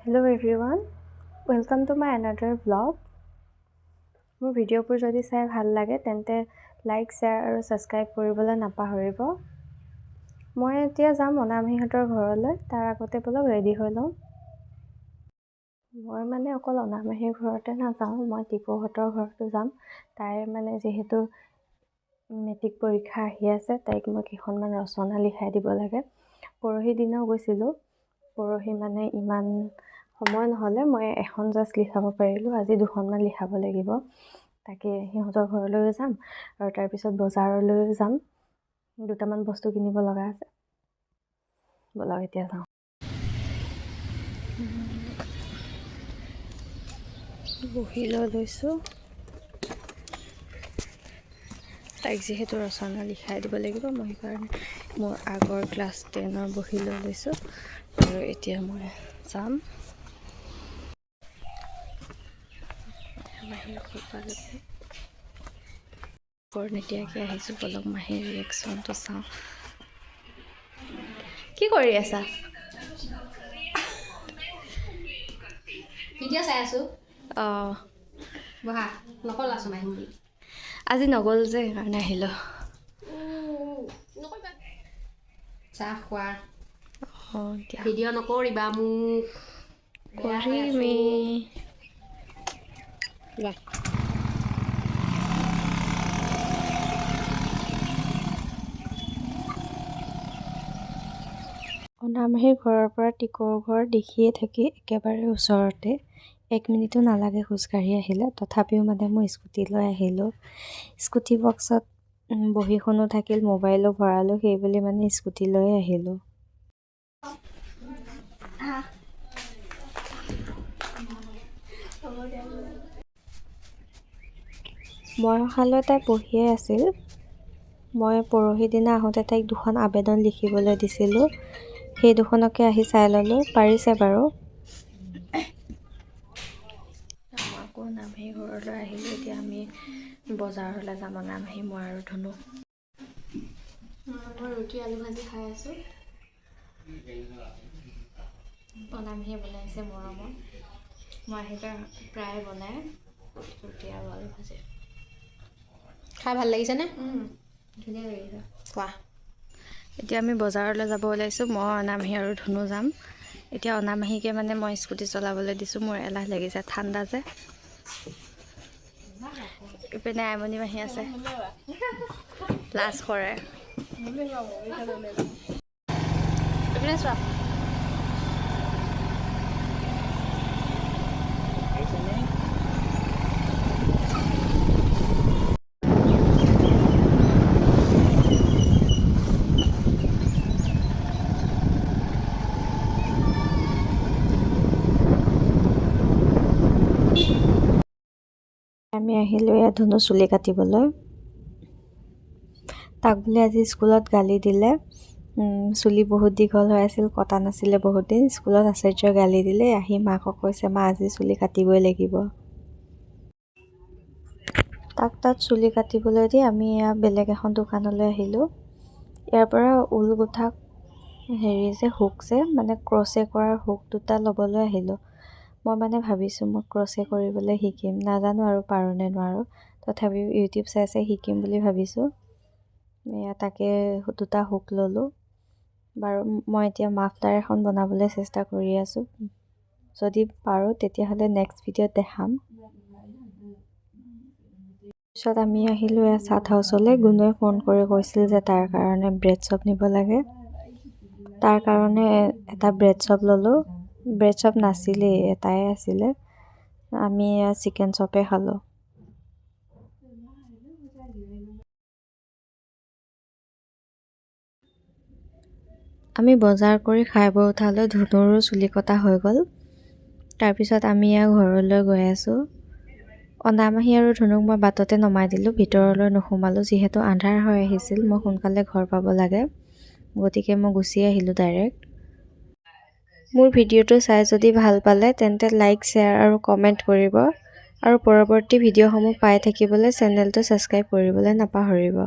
Hello everyone, welcome to my another vlog. মোৰ ভিডিঅ'বোৰ যদি চাই ভাল লাগে, তেন্তে লাইক, শ্বেয়াৰ আৰু ছাবস্ক্ৰাইব কৰিবলৈ নাপাহৰিব। মই এতিয়া যাম অনামাহীহঁতৰ ঘৰলৈ। তাৰ আগতে ব'লক ৰেডি হৈ লওঁ। মই মানে অকল অনামাহীৰ ঘৰতে নাযাওঁ, মই টিপুহঁতৰ ঘৰতো যাম। তাইৰ মানে যিহেতু মেট্ৰিক পৰীক্ষা আহি আছে, তাইক মই কেইখনমান ৰচনা লিখাই দিব লাগে। পৰহি দিনাও গৈছিলোঁ। পৰহি মানে ইমান সময় নহ'লে, মই এখন জাষ্ট লিখাব পাৰিলোঁ। আজি দুখনমান লিখাব লাগিব। তাকে সিহঁতৰ ঘৰলৈও যাম আৰু তাৰপিছত বজাৰলৈও যাম। দুটামান বস্তু কিনিব লগা আছে। ব'লক, এতিয়া যাওঁ। বহি লৈ লৈছোঁ। তাইক যিহেতু ৰচনা লিখাই দিব লাগিব, মই সেইকাৰণে মোৰ আগৰ ক্লাছ 10ৰ বহি লৈ লৈছোঁ আৰু এতিয়া মই যাম। মাহীৰ ঘৰ পালোগৈ। বৰ নিদিয়াকৈ আহিছোঁ। ব'লক, মাহীৰ ৰিয়েকশ্যনটো চাওঁ। কি কৰি আছা? ভিডিঅ' চাই আছোঁ। অঁ। বহা, নকলাচোন আহিম বুলি। আজি নগ'ল যে, সেইকাৰণে আহিলোঁ। নকৰিবা, চাহ খোৱা। অঁ, দিয়া। ভিডিঅ' নকৰিবা মোক, বেয়া হৈ আছোঁ। কৰিমেই। যোৱা। অনামাহীৰ ঘৰৰ পৰা টিকৰ ঘৰ দেখিয়ে থাকি, একেবাৰে ওচৰতে। এক মিনিটো নালাগে খোজকাঢ়ি আহিলে। তথাপিও মানে মই স্কুটি লৈ আহিলোঁ। স্কুটি বক্সত বহীখনো থাকিল, মোবাইলো ভৰালোঁ, সেইবুলি মানে স্কুটি লৈ আহিলোঁ। মই অহালৈ তাই পঢ়িয়ে আছিল। মই পৰহি দিনা আহোঁতে তাইক দুখন আবেদন লিখিবলৈ দিছিলোঁ। সেই দুখনকে আহি চাই ল'লোঁ। পাৰিছে বাৰু। মই আকৌ অনামাহীৰ ঘৰলৈ আহিলোঁ। এতিয়া আমি বজাৰলৈ যাম, অনামাহী, মই আৰু ধুনু। মই ৰুটি আলু ভাজি খাই আছোঁ। অনামাহীয়ে বনাইছে মৰমত। মই আহিলে প্ৰায় বনাই ৰুটি আৰু আলু ভাজি। খাই ভাল লাগিছেনে? ধুনীয়া লাগিছে। খোৱা। এতিয়া আমি বজাৰলৈ যাব ওলাইছোঁ। মই, অনামাহী আৰু ধুনু যাম। এতিয়া অনামাহীকে মানে মই স্কুটি চলাবলৈ দিছোঁ। মোৰ এলাহ লাগিছে, ঠাণ্ডা যে। ইপিনে আইমণি মাহী আছে, লাজ কৰে। ইপিনে চোৱা। আমি আহিলোঁ ইয়াত ধুনু চুলি কাটিবলৈ। তাক বোলে আজি স্কুলত গালি দিলে। চুলি বহুত দীঘল হৈ আছিল, কটা নাছিলে বহুত দিন। স্কুলত আচাৰ্যই গালি দিলে। আহি মাকক কৈছে, "মা, আজি চুলি কাটিবই লাগিব।" তাক তাত চুলি কাটিবলৈ দি আমি এয়া বেলেগ এখন দোকানলৈ আহিলোঁ। ইয়াৰ পৰা ঊল গোঠা হেৰি যে হুক যে, মানে ক্ৰচে কৰাৰ হুক দুটা ল'বলৈ আহিলোঁ। মই মানে ভাবিছোঁ মই ক্ৰচে কৰিবলৈ শিকিম। নাজানো আৰু পাৰোঁ নে নোৱাৰোঁ, তথাপিও ইউটিউব চাই চাই শিকিম বুলি ভাবিছোঁ। এয়া তাকে দুটা হুক ল'লোঁ বাৰু। মই এতিয়া মাফলাৰ এখন বনাবলৈ চেষ্টা কৰি আছোঁ। যদি পাৰোঁ, তেতিয়াহ'লে নেক্সট ভিডিঅ'ত দেখাম। পিছত আমি আহিলোঁ এয়া চাট হাউচলৈ। গুণুৱে ফোন কৰি কৈছিল যে তাৰ কাৰণে ব্ৰেড চপ নিব লাগে। তাৰ কাৰণে এটা ব্ৰেড চপ ল'লোঁ। ব্ৰেড চপ নাছিলেই, এটাই আছিলে। আমি এয়া চিকেন চপে খালোঁ। আমি বজাৰ কৰি খাই বৈ উঠালৈ ধুনুৰো চুলি কটা হৈ গ'ল। তাৰপিছত আমি এয়া ঘৰলৈ গৈ আছোঁ। অনামাহী আৰু ধুনুক মই বাটতে নমাই দিলোঁ, ভিতৰলৈ নোসোমালোঁ। যিহেতু আন্ধাৰ হৈ আহিছিল, মই সোনকালে ঘৰ পাব লাগে, গতিকে মই গুচি আহিলোঁ ডাইৰেক্ট। মোৰ ভিডিঅ'টো চাই যদি ভাল পালে, তেন্তে লাইক, শ্বেয়াৰ আৰু কমেণ্ট কৰিব আৰু পৰৱৰ্তী ভিডিঅ'সমূহ পাই থাকিবলৈ চেনেলটো ছাবস্ক্ৰাইব কৰিবলৈ নাপাহৰিব।